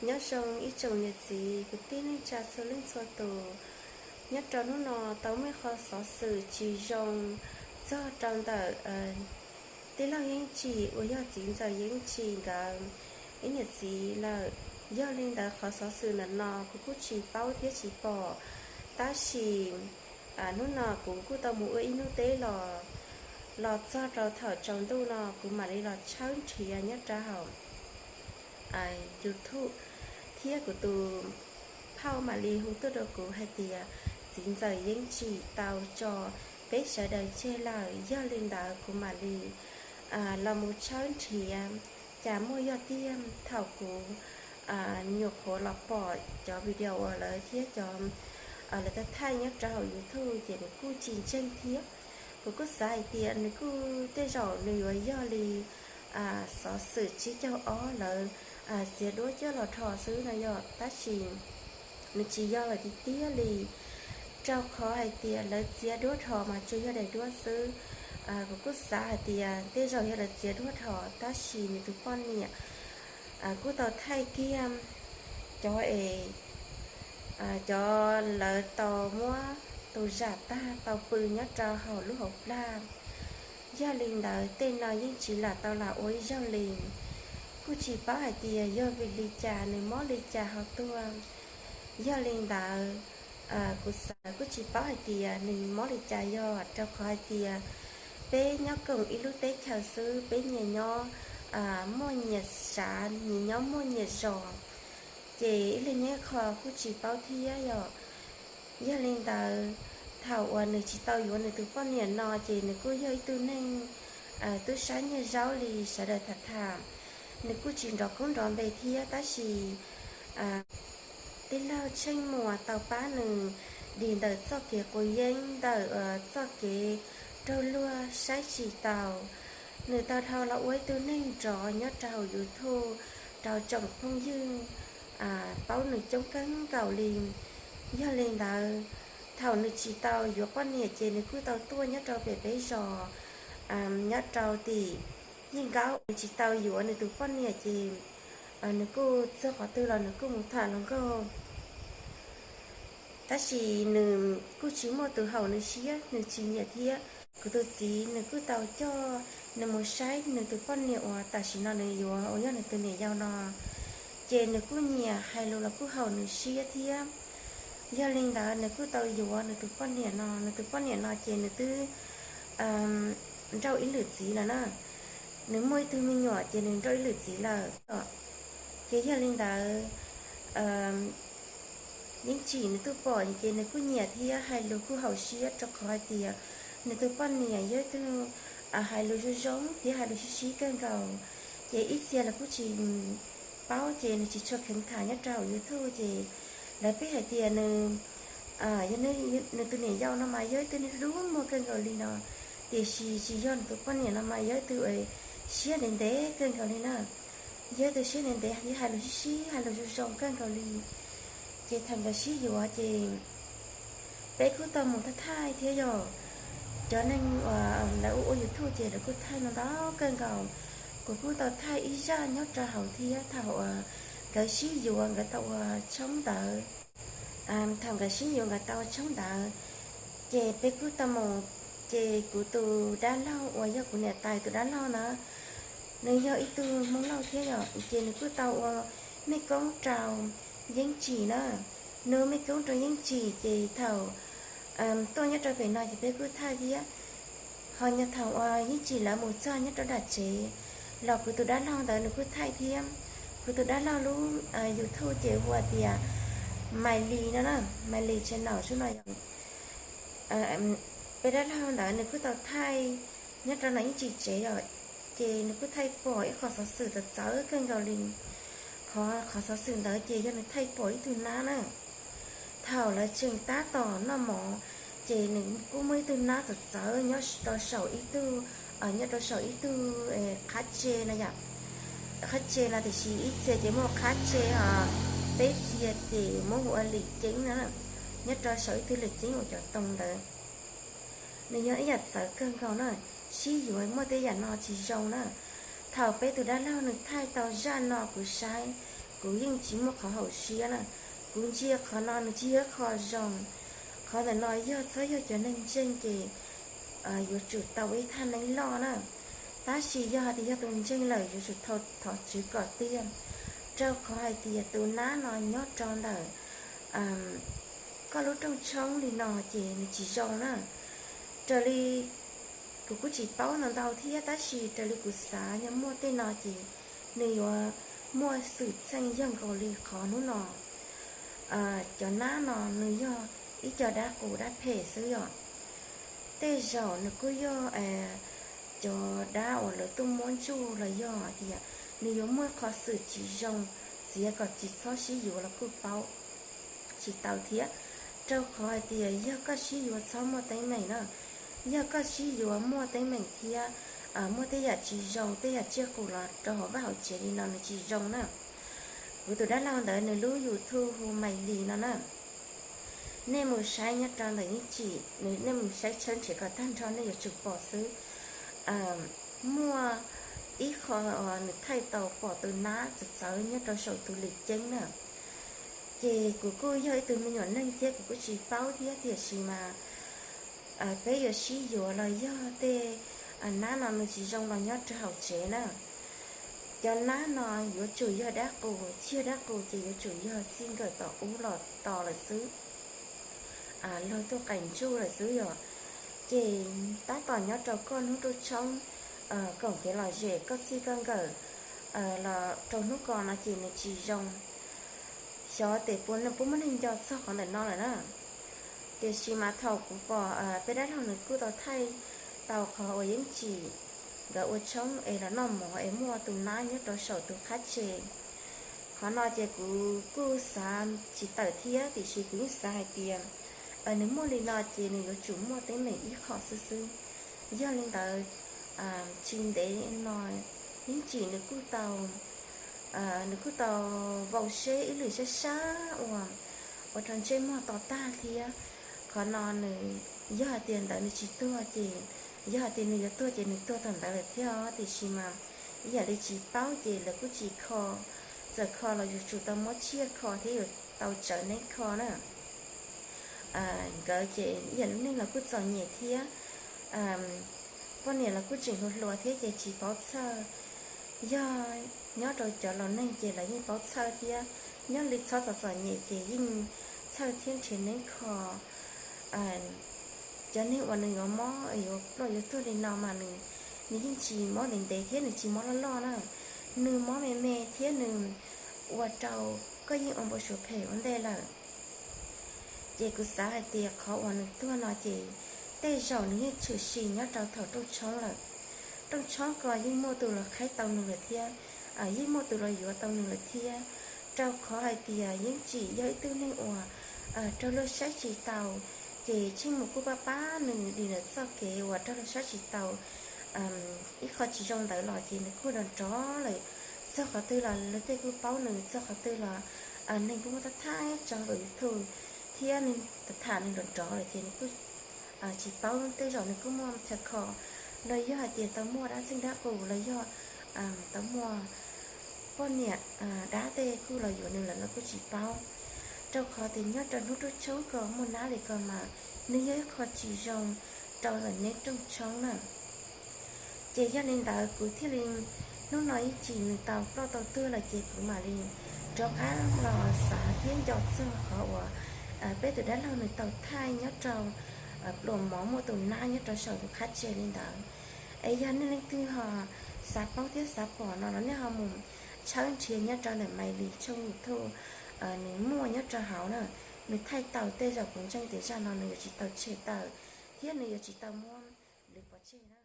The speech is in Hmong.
Nyob zoo ib tsoom niam txiv kwv tij neej tsa txhua leej txhua tus. Nyob rau hnub no tau muaj qhov xov xwm tsis zoo txog rau ntawm tij laug Yeeb Tsim uas yog txiv ntxawm Yeeb Tsim nkawd ib niam txiv lawm. Yog li ntawd qhov xov xwm ntawm no kuv kuj tsis paub thiab tsis pom, tab sis hnub no kuv kuj tau mus ua ib hnub teb los, los txog rau thaum tsaus ntuj no kuv mam li los tshawb nrhiav nyob rau hauv YouTube, thiab kuv tus phauj mam li hu tuaj rau kuv hais tias txiv ntxawm Yeeb Tsim tau tso peb sawv daws tseg lawm. Yog li ntawd kuv mam li los mus tshawb nrhiav cas muaj yog tiag. Thaum kuv nyuam qhuav los pom cov video uas lawv thiab cov lawv tau thaij nyob rau hauv YouTube ces kuv kuj tsis ntseeg thiab. Kuv kuj xav hais tias nws kuj tej zaum nws yuav yog li xov xwm tsib caug ob lawv txiav duab coj los rho xwb no yog, tab sis nws tsis yog lawm tiag tiag li, rau qhov hais tias lawv txiav duab rho mas tsuas yog daim duab xwb. Kuv kuj xav hais tias tej zaum yog lawv txiav duab rho, tab sis nws tus poj niam kuj tau thaij kiag cov es cov lawv tau muab tus zam tag tau pw nyob rau hauv lub hauv plag. Yog li ntawd tej no yeej tsis lam tau lam ua ib zaug li. Kuj tsis paub hais tias yog vim li cas nws mob li cas ho tuag. Yog li ntawd kuv xav kuj tsis paub hais tias nws mob li cas, yog rau qhov hais tias peb nyob koom ib lub teb chaws xwb, peb nyias nyob muaj nyias sav, nyias nyob muaj nyias zos, ces ib leeg nyob ib qho kuj tsis paub thiab yom. Yog li ntawd, thaum uas nws tsis tau yuav nws tus poj niam no ces nws kuj yog ib tug neeg tub sab nyiag zaub li sawv daws tham tham. Nws kuj tsis nrov koob nrov npe thiab, tab sis tij laug Tsheej Muas tau pab nws dim ntawm txoj kev quav yeeb, ntawm txoj kev raug luag saib tsis taus. Nws tau dhau los ua ib tug neeg nrov nyob rau hauv YouTube rau tsoom phooj ywg paub nws coob kawg nkaus li. Yog li ntawd, thaum nws tsis tau yuav poj niam ces nws kuj tau tuaj nyob rau pem peb zos, nyob rau tim Yij Nkaub. Nws tsis tau yuav nws tus poj niam ces nws kuj txog qhov twg los nws kuj mus tham hluas nkauj, tab sis nws kuj tsis muaj tus haum nws siab, nws tsis nyiam thiab. Kuv tus txiv nws kuj tau coj nws mus saib nws tus poj niam uas tam sim no nws yuav uas yog nws tus niam yau no, ces nws kuj nyiam, hais lus los kuj haum nws siab thiab. Yog li ntawd nws kuj tau yuav nws tus poj niam no. Nws tus poj niam no ces nws twb nrauj ib lwm txiv lawm na. Nws muaj ib tug me nyuam ces nws nrauj ib lwm txiv lawm. Ces yog li ntawd, Yeeb Tsim nws twb pom ces nws kuj nyiam thiab hais lus kuj haum siab, rau qhov hais tias nws tus poj niam yog ib tug hais lus zoo zoo thiab hais lus sib sib kawg nkaus. Ces ib txhia lawv kuj tsis paub ces nws tsis tshua kheev tham nyob rau hauv YouTube ces lawv pheej hais tias nws, yog nws tus niam yau no mas yog ib tug neeg hlub muag kawg nkaus li no, tiam sis tsis yog, nws tus poj niam no mas yog ib tug siab ntev ntev kawg nkaus li na. Yog ib tug siab ntev ntev thiab hais lus sib sib, hais lus zoo zoo kawg nkaus li. Ces thaum nkawd sib yuav ces peb kuj tau mus thaij thaij thiab yog cov neeg uas lawv ua ua YouTube ces lawv kuj thaij ntau ntau kawg nkaus. Kuv kuj tau thaij ib zaj nyob rau hauv thiab, thaum uas nkawd sib yuav nkawd tau ua tshoob ntawd. Thaum nkawd sib yuav nkawd tau ua tshoob ntawd, ces peb kuj tau mus, ces kuv tus dab laug uas yog kuv niam tais tus dab laug na, nws yog ib tug Hmoob Lauj thiab yom, ces nws kuj tau ua mej koob rau Yeeb Tsim na. Nws ua mej koob rau Yeeb Tsim ces thaum tuaj nyob rau pem no ces peb kuj thaij thiab. Ho nyob thaum uas Yeeb Tsim lawv mus txog nyob rau nram tsev los kuv tus dab laug ntawd nws kuj thaij thiab. Kuv tus dab laug lub YouTube ces hu tias Maiv Lis no na, Maiv Lis channel sub no yom. Peb dab laug ntawd nws kuj tau thaij nyob rau nram Yeeb Tsim tsev yom, ces nws kuj thaij pom ib qho xov xwm txawv txawv kawg nkaus li. Qhov, qhov xov xwm ntawd ces yog nws thaij pom ib tug nab na. Thaum lawv tseem tab tom noj mov, ces nws kuj muaj ib tug nab txawv txawv nyob rau saum ib tug, nyob rau saum ib tug qhab tse no yom. Qhab tse no tiam sis ib txhia ces muaj qhab tse, peb txhia ces muab hu ua lwm ceeb no, nyob rau saum ib tug lwm ceeb uas cov too ntawd. Nws yog ib yam txawv kawg nkaus na, sib yuav muaj tej yam no tsis zoo na. Thaum peb tus dab laug nws thaij tau zaj no kuv saib, kuv yeej tsis muaj qhov haum siab na. Kuv ntsia qhov no nws tsis yog qho zoo. Qhov ntawm no yog txhob yog cov neeg ntseeg ces yuav tsum tau ib thaj neeb loj na. Tab sis yog hais tias yog tus ntseeg lawm yuav tsum thov Tswv kom tiag, rau qhov hais tias tus nab no nyob rau ntawm koj lub rooj tshoob li no ces nws tsis zoo na. Raws li kuv kuj tsis paub ntau ntau thiab, tab sis raws li kuv xav yog muaj tej no ces nws yuav muaj xwm txheej yog nkaus li qhov hnub no. Cov nab no nws yog ib co dab qus dab phem xwb yom. Tej zaum nws kuj yog cov dab uas lawv tuaj muab ntsuj los yog tias nws yuav muaj qhov xwm tsis zoo, txiav kom tsis txhob sib yuav los kuj paub tsis tau thiab, rau qhov hais tias yog koj sib yuav txhob muaj teeb meem na. Yog koj sib yuav muaj teeb meem thiab muaj tej yam tsis zoo, tej yam tsiaj qus los rau hauv vaj hauv tsev li no nws tsis zoo na. Kuv tus dab laug ntawd nws lub YouTube hu Maiv Lis no na. Nej mus saib nyob rau ntawm yeeb tsim, nej mus saib tshawb nrhiav kom tag nrho nej yuav tsum pom xwb. Muaj ib qho nws thaij tau pom tus nab txawv txawv nyob rau saum tus lis ceeb na. Ces kuv kuj yog ib tug me nyuam neeg thiab kuv kuj tsis paub thiab, tiam sis mas peb yuav sib yuav los yog tej nab no nws tsis zoo los nyob rau hauv tsev na. Cov nab no yuav tsum yog dab qus, tsis yog dab qus ces yuav tsum yog txij nkawm tom ub los tos lawm xwb, luag tuaj qaim ntsuj lawm xwb yom. Ces tab tom nyob rau koj hnub rooj tshoob, koom kev lom zem koj txij koj nkawm los rau hnub ko no ces nws tsis zoo. Xyov tes puas puab muaj neeg nco txog qhov ntawm no lawm na. Tiam sis mas thaum kuv pom peb dab laug nws kuj tau thaij tau qhov uas yeeb tsim nkawd ua tshoob es los noj mov es muaj tus nab nyob rau saum tus qhab tsev. Qhov no ces kuv kuj xav tsis tawm thiab, tiam sis kuv yeej xav hais tias nws muaj li no ces nws yuav tsum muaj teeb meem ib qho xwb xwb. Yog li ntawd, tsis ntev no yeeb tsim nws kuj tau nws kuj tau vau seb ib lwm sab sab uas ua rau ntsej muag to tag thiab. Qhov no nws, yog hais tias ntawd nws tsis tuag ces, yog hais tias nws yuav tuag ces nws tuag thaum ntawd lawm thiab os, tiam sis mas ib yam li tsis paub ces lawv kuj tsis kho, txawm kho los yuav tsum tau muab tsiaj kho thiab yuav tau tsawv neeb kho na. Nkawd ces ib yam lub neej los kuj txom nyem thiab, poj niam los kuj tseem hluas hluas thiab ces tsis paub txhawj. Yog nyob rau cov laus neeg ces lawv yeej paub txhawj thiab, nyob li txhob txom txom nyem ces yeej txhawj thiab nrhiav neeb kho. Cov neeg uas nws yuav mob yuav ploj yuav tuag li no mas nws, nws yeej tsis mob ntev ntev thiab nws tsis mob loj loj na, nws mob me me thiab nws ua rau koj yeej ua npau suav phem ua ntej lawm. Ces kuv xav hais tias qhov uas nws tuag no ces tej zaum nws yeej tshwm sim nyob rau thaum rooj tshoob lawm. Rooj tshoob ko yeej muaj tus los qhaib tau nws lawm thiab, yeej muaj tus los yuav tau nws lawm thiab, rau qhov hais tias yeeb tsim yog ib tug neeg uas raug luag saib tsis taus, ces tsheej muag kuj pab pab nws dim ntawm txoj kev uas raug luag saib tsis taus. Ib qho tsis zoo ntawd los ces nws kuj nrov nrov lawm, txog qhov twg los luag tej kuj paub nws, txog qhov twg los neeg kuj muab thaij tso rau YouTube thiab nws tham nws nrov nrov lawm ces nws kuj tsis paub, tej zaum nws kuj muaj chaw kho los yog hais tias tau muaj dab txeeg dab qus los yog tau muaj poj niam dab tej kuj los yuav nws lawm los kuj tsis paub. Rau qhov tias nyob rau hnub rooj tshoob ko muaj nab li ko mas nws yog ib qho tsis zoo rau ntawm neb rooj tshoob na. Ces yog li ntawd kuv thiaj li, hnub no yeeb tsim nws tau ploj tau tuag lawm ces kuv mam li rov qab los xav thiab nco txog qhov uas peb tus dab laug nws tau thaij nyob rau pluas mov muaj tus nab nyob rau saum tus qhab tsev li ntawd. Es yog nej leej twg ho xav paub thiab xav pom no los nej ho mus tshawb nrhiav nyob rau ntawm Maiv Lis tshooj YouTube, nws muaj nyob rau hauv na, nws thaij tau, tej zaum kuv ntseeg tias zaj no nws yuav tsis tau tshem tawm thiab nws yuav tsis tau muab lwv pov tseg na.